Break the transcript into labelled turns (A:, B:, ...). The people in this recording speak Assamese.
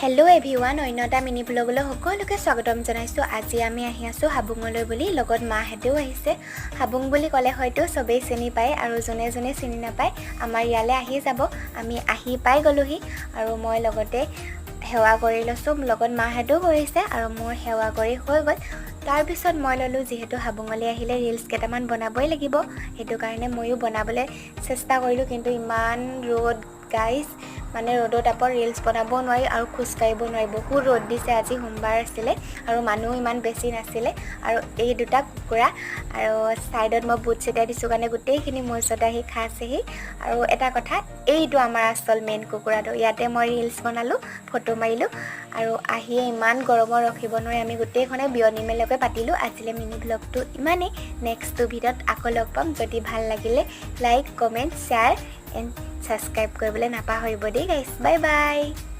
A: হেল্ল' এভৰিৱান, অন্য এটা মিনি ভ্লগলৈ সকলোকে স্বাগতম জনাইছোঁ। আজি আমি আহি আছোঁ হাবুঙলৈ বুলি, লগত মাহঁতেও আহিছে। হাবুং বুলি ক'লে হয়তো চবেই চিনি পায় আৰু যোনে যোনে চিনি নাপায়, আমাৰ ইয়ালৈ আহি যাব। আমি আহি পাই গ'লোহি আৰু মই লগতে সেৱা কৰি লৈছোঁ, লগত মাহঁতেও কৰিছে আৰু মোৰ সেৱা কৰি হৈ গ'ল। তাৰপিছত মই ল'লোঁ, যিহেতু হাবুঙলৈ আহিলে ৰিলচ কেইটামান বনাবই লাগিব, সেইটো কাৰণে ময়ো বনাবলৈ চেষ্টা কৰিলোঁ। কিন্তু ইমান ৰ'দ গাইজ, মানে ৰ'দত তাপত ৰিলচ বনাব নোৱাৰি আৰু খোজকাঢ়িব নোৱাৰি। বহুত ৰ'দ দিছে। আজি সোমবাৰ আছিলে আৰু মানুহ ইমান বেছি নাছিলে। আৰু এই দুটা কুকুৰা আৰু ছাইডত মই বুট ছটিয়াই দিছোঁ কাৰণে গোটেইখিনি মোৰ ওচৰতে আহি খাইছেহি। আৰু এটা কথা, এইটো আমাৰ আচল মেইন কুকুৰাটো। ইয়াতে মই ৰিলচ বনালোঁ, ফটো মাৰিলোঁ আৰু আহিয়ে ইমান গৰমত ৰখিব নোৱাৰি আমি গোটেইখনে বিয়নী মেলকে পাতিলোঁ। আজিলৈ মিনি ভ্লগটো ইমানেই। নেক্সটটো ভিডিঅ'ত আকৌ লগ পাম। যদি ভাল লাগিলে like, comment, share and subscribe কৰিবলৈ নাপাহৰিব দেই গাইজ। Bye bye.